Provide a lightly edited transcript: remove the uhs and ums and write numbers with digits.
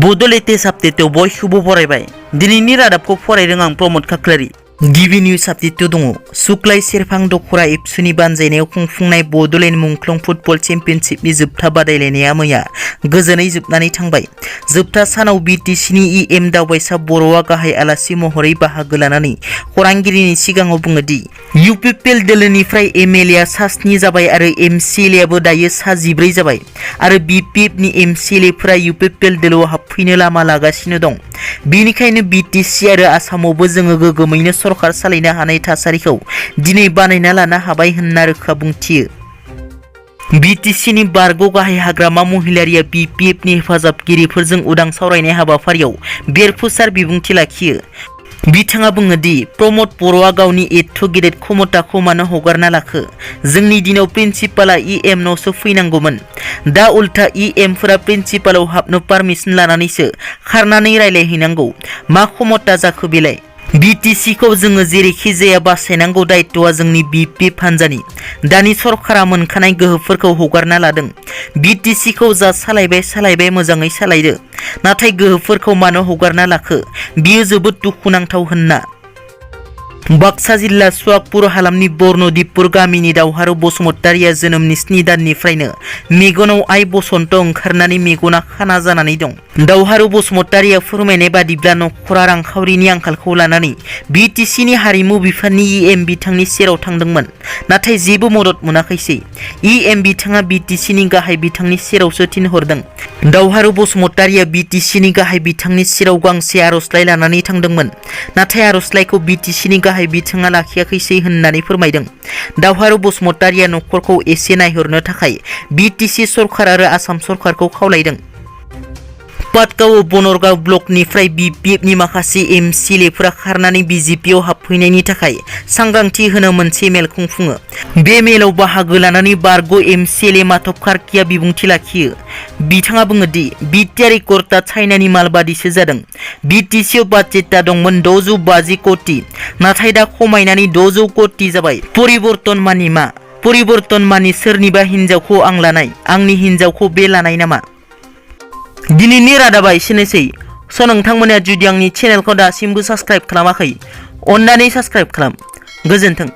Bodo latest update बयखौबो बरायबाय दिनैनि रादाबखौ फरायदों आं प्रमोद खाख्लारि गिबि निउज अपडेट दङ सुक्लाय सेरफां दखरा एबसुनि बानजायनायाव खुंफुंनाय बडोलेण्ड मुंख्लं फुटबल चेम्पियनशिपनि जोबथा बादायलायनाया मैया गोजोनै जोबनानै थांबाय जोबथा सानाव बीटीसीनि इएम दावबायसा बर'आ गाहाय आलासि महरै बाहागो लानानै खौरांगिरिनि सिगाङाव बुङो दि इउपिपिएल दोलोनिफ्राय एमएलए सा 7 जाबाय आरो एमसिएलएआबो दायो सा 14 जाबाय आरो बीपीएफनि एमसिएलएफोरा इउपिपिएल दोलोआव हाबफैनो लामा लागासिनो दं बेनिखायनो बीटीसी आरो आसामावबो जोङो गोगोमैनो सरकार सालायनो हानाय थासारिखौ दिनै बानायना लानो हाबाय होनना रोखा बुंथियो बीटीसीनि बारग' गाहाय हाग्रामा महिलारिया बीपीएफनि हेफाजाबगिरिफोरजों उदां सावरायनाय हाबाफारियाव बेरफुसार बिबुंथि लाखियो बिथाङा बुङो दि प्रमोद बर'आ गावनि एथ' गेदेर क्षमताखौ मानो हगारना लाखो जोंनि दिनाव प्रिन्सिपाला इएमनावसो फैनांगौमोन दा उल्था इएमफोरा प्रिन्सिपालाव हाबनो पारमिसन लानानैसो खारनानै रायलायहैनांगौ मा क्षमता जाखो बेलाय बीटीसीखौ जोङो जेरैखि जाया बासायनांगौ दायित्वआ जोंनि बीपीएफ हान्जानि दानि सरकारा मोनखानाय गोहोफोरखौ हगारना लादों बीटीसीखौ जा सालायबाय मोजाङै सालायदो नाथाय गोहोफोरखौ मानो हगारना लाखो बियो जोबोद दुखुनांथाव होनना बाक्सा जिल्ला सुवागपुर हालामनि बर्नदिपुर गामिनि दावहारु बसुमतारिया जोनोमनि 7 दाननिफ्रायनो मेगनाव आइ बसन्त ओंखारनानै मेगना खाना जानानै दं दावहारु बसुमतारिया फोरमायनाय बादिब्ला नखरा रांखावरिनि आंखालखौ लानानै बीटीसीनि हारिमु बिफाननि इएम बिथांनि सेराव थांदोंमोन नाथाय जेबो मदद मोनाखैसै इएम बिथाङा बीटीसीनि गाहाय बिथांनि सेरावसो थिनहरदों दावहारु बसुमतारिया बीटीसीनि गाहाय बिथांनि सेराव गांसे आर'जलाइ लानानै थांदोंमोन नाथाय आर'जलाइखौ बीटीसीनि गाहाय बिथाङा लाखियाखैसै होननानै फोरमायदों दावहारु बसुमतारिया नखरखौ एसे नायहरनो थाखाय बीटीसी सरकार आरो आसाम सरकारखौ खावलायदों पाटगाव बनरगाव ब्लकनिफ्राय बीपीएफनि माखासे एमसिएलएफोरा खारनानै बीजेपीआव हाबफैनायनि थाखाय सांग्रांथि होनो मोनसे मेल खुंफुङो बे मेलाव बाहागो लानानै बारग' एमसिएलए माधव कार्किया बिबुंथि लाखियो बिथाङा बुङो दि BTR रेकर्डआ चाइनानि मालबादिसो जादों बीटीसीआव बाजेटआ दंमोन 650 कोटि नाथाय दा खमायनानै 600 कोटि जाबाय परिबर्तन मानि मा परिबर्तन मानि सोरनिबा हिनजावखौ आं लानाय आंनि हिनजावखौ बे लानाय नामा दिनैनि रादाबा एसेनोसै नोंथांमोना जुदि आंनि चेनेलखौ दासिमबो साबस्क्राइब खालामाखै अन्नानै साबस्क्राइब खालाम गोजोन्थों।